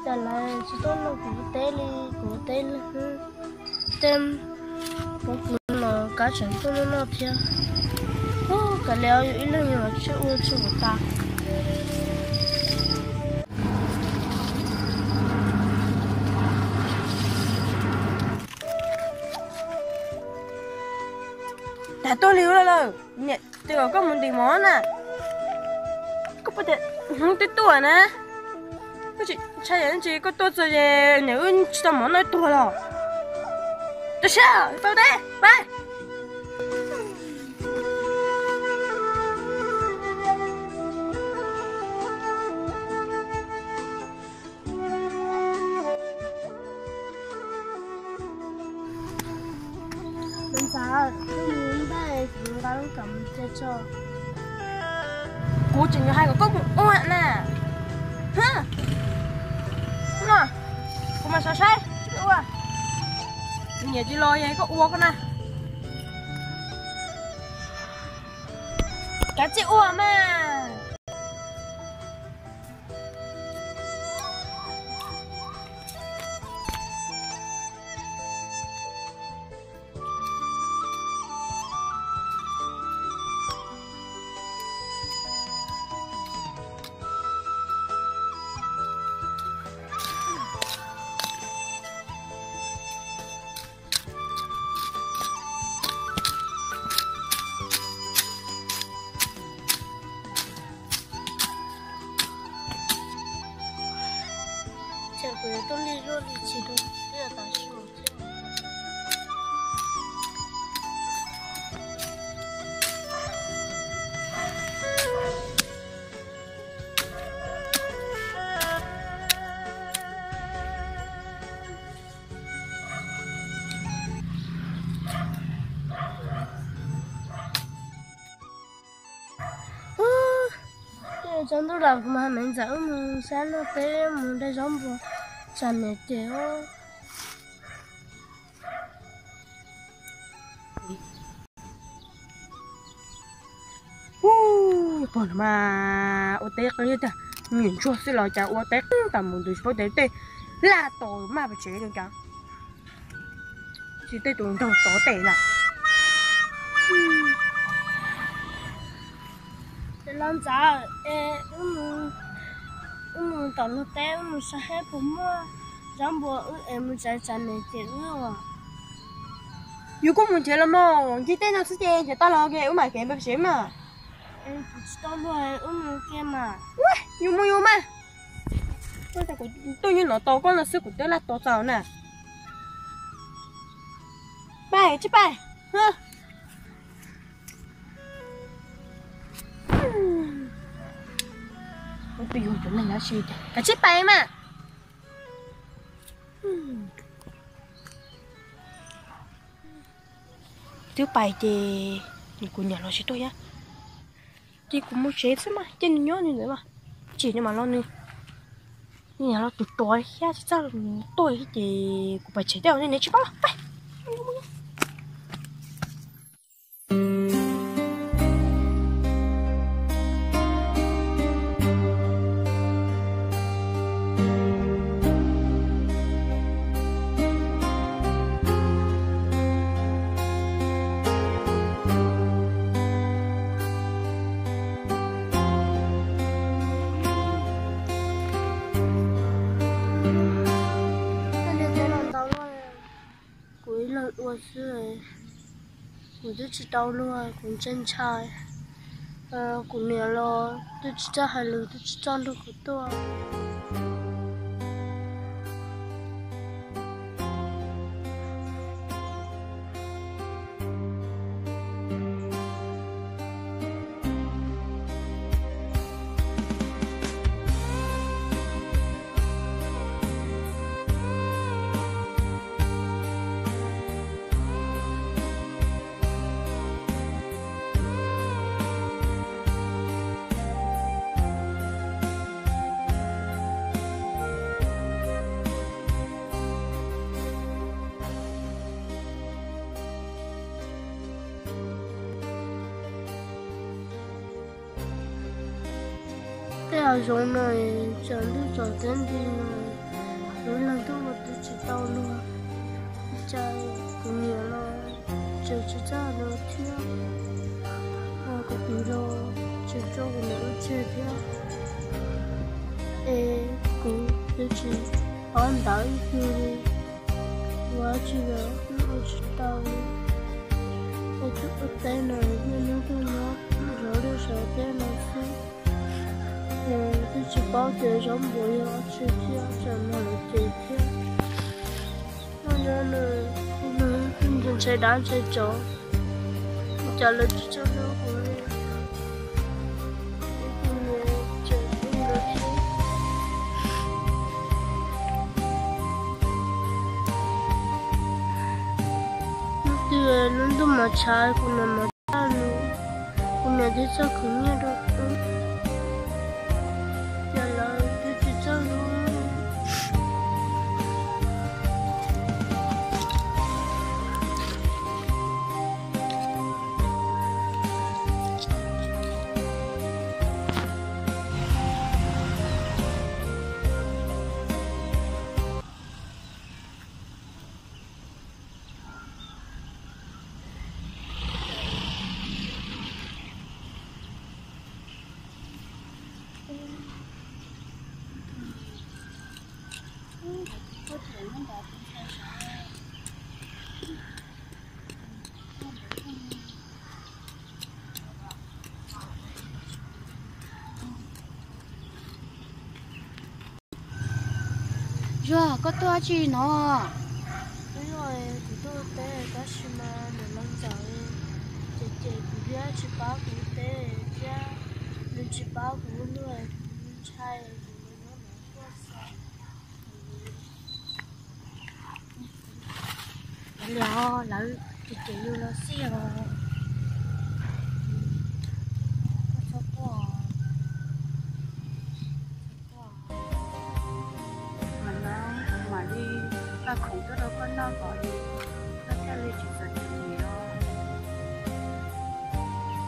Cas lawv tsis tuaj noj kuv teb li, kuv teb li. Tej pov kuv los kav tseem tuaj noj noj thiab. Ub, kav liam, yus ib leeg yus los tsis ua tsis ua tas. Cas tuaj li ua lawm, niam twb kom koj mus ntim mov na. Koj puas tias hnub twb tuaj na? Koj tsis ntshai yam dab tsi, koj tuaj txog ces niam wb tsis tau mov noj tuag los. Tuaj siab, tau teb, pab. Kuv tseem yuav hais kom koj mus ua na. No, kuv mam sawv saib ua. Niam tsis los es koj ua koj na. Kav tsij ua mas. Ces kuv yuav tuaj li luaj li tsis rau twb yog tav su thiab. Tsaus ntuj lawm kuv mam me ntxawm wb mus sab noj teb mus de zaub npua tsam niam cem. Ub, pog no mas ua teb qeeb tiag, niam ntsuag xwb los cas ua teb qeeb tas mus ntus tsis paub tes tej laj tos maj pas tsev li cas. Tsis tej tus nraug tov tes na. Los ntxawm, wb mus tom luag teb wb mus saib puas muaj zaub npua wb es mus tsev tsam niam cem wb os. Yus kuj mus nrhiav los mas, ncig teb no xwb ces nrhiav tau los ces wb mam kev mus tsev mas. Kuv tsis tau luag, wb mus kiag mas. Yus mus yus mas. Kuv tuaj nyob no tos koj no xwb kuv twb laj tos txaus na. Pais tsis pais. Twb yog cov neeg dab tsi, kav tsij pais mas. Twb pais ces kuv niam los tsis tuaj thiab. Ces kuv mus tsev xwb mas, cia nws nyob nws ntawd mas. Tsis nws mam los nws, nws los tus rov thiab tsis txawj tuaj ces kuv pais tsev tej nej tsis paub los pais. Kuv ib leeg ua xwb, kuv twb tsis tau luag, kuv ntshai ntshai. Kuv niam los twb tsis txawj hais lus, twb tsis txawj nrog kuv tuaj. Tej hav zoov no tsaus ntuj tsaus teb nti no, Kuv leej twb ua twb tsis tau luag, cas kuv niam los tseem tsis txawj luag thiab, kuv tus los tseem tso kuv niam ua tseg thiab. Es kuv twb tsis paub ntawv ib yam li, ua tsis los ua tsis tau li. Es tus ua teb no niaj hnub tuaj nyob zov lub sawv teb no xwb. Twb tsis paub tias zaub npua yog tsis thiab, tseem muaj lawv ces thiab. Noj nyob nws, nws ntshe dab ntshe tsov, cas lawv tsis txawj hlub kuv li. Kuv niam tseem hlub lawv thiab. Hnub twg lub ntuj mas tshav kuv niam mas txawj hlub, kuv niam twb txawj khwv nyiaj rau kuv, ces lawv twb tsis txawj hlub. Zuag, koj tuaj dab tsi no? Kuv tuaj teb tab sis mas niam laus ntxawm ces, ces kuv thiab tsis pab kuv teb thiab, nws tsis pab kuv luag, kuv ntshai kuv nyob no tuaj xwb. Kav liam, lawv ces ces yus los xij os. Koj txhob quaj. Mas no kuv mam li tau khoom tuaj rau koj noj kom koj thiaj li tsis txom nyem os.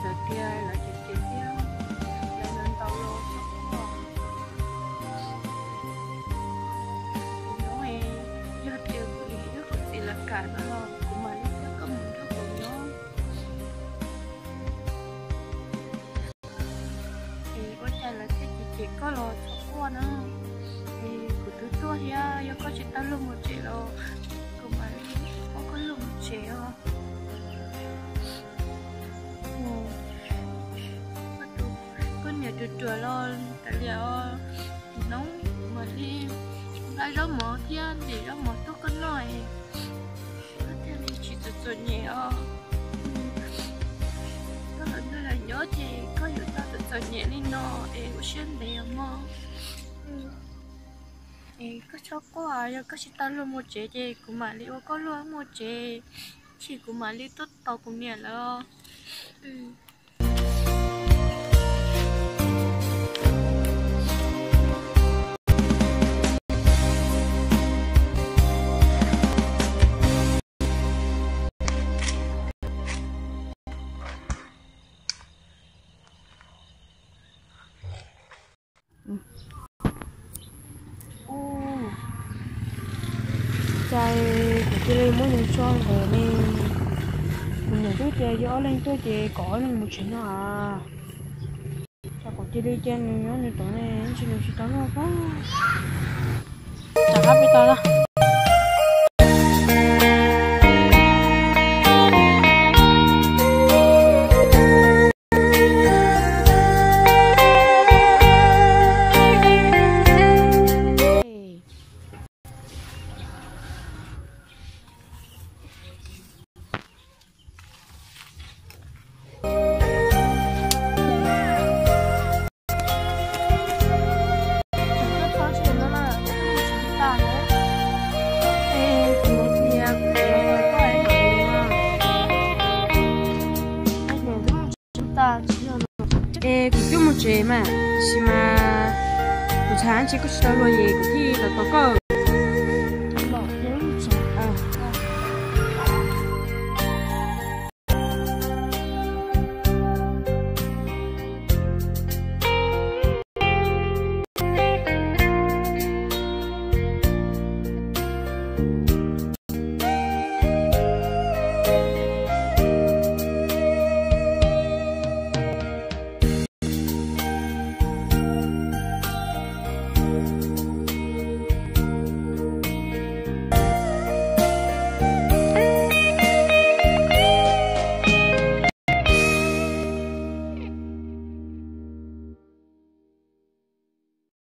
Txawm tias lawv ces ces thiab, lawv ntau los txhob quaj. Kuv nyob, yog tias kuv niam thiab kuv txiv lawv kam no los kuv mam li coj koj mus nrog kuv nyob. Es ua cas lawv thiaj cem cem koj los txhob quaj na. Es kuv twb tuaj thiab, yog koj tsis tau luag mus tsev los kuv mam li coj koj luag mus tsev os. Koj niam ruam ruam los kav liam os, no kuv mam li nqa zaub mov thiab ntim zaub mov tuaj koj noj es koj thiaj li tsis txom txom nyem os. Koj los nrog lawv nyob ces koj yuav tau txom txom nyem li no es ua siab ntev os mog. Es koj txhob quaj, yog koj tsis tau luag mus tsev ces kuv mam li ua koj luag mus tsev, ces kuv mam li tuaj tos kuv niam lawv. Ua cas kuv cia li muab nws tso ntawd ne? Kuv niam twb tias yog ob leeg tuaj ces kom ob leeg mus tsev no as. Cas kuv cia li cia nws nyob nws tom ne, ntshe nws tsis tau luag pob. Rov qab peb tau na. Es kuv twb mus tsev mas, tab sis mas kuv xav tias koj tsis tau luag ces kuv thiaj los tos koj.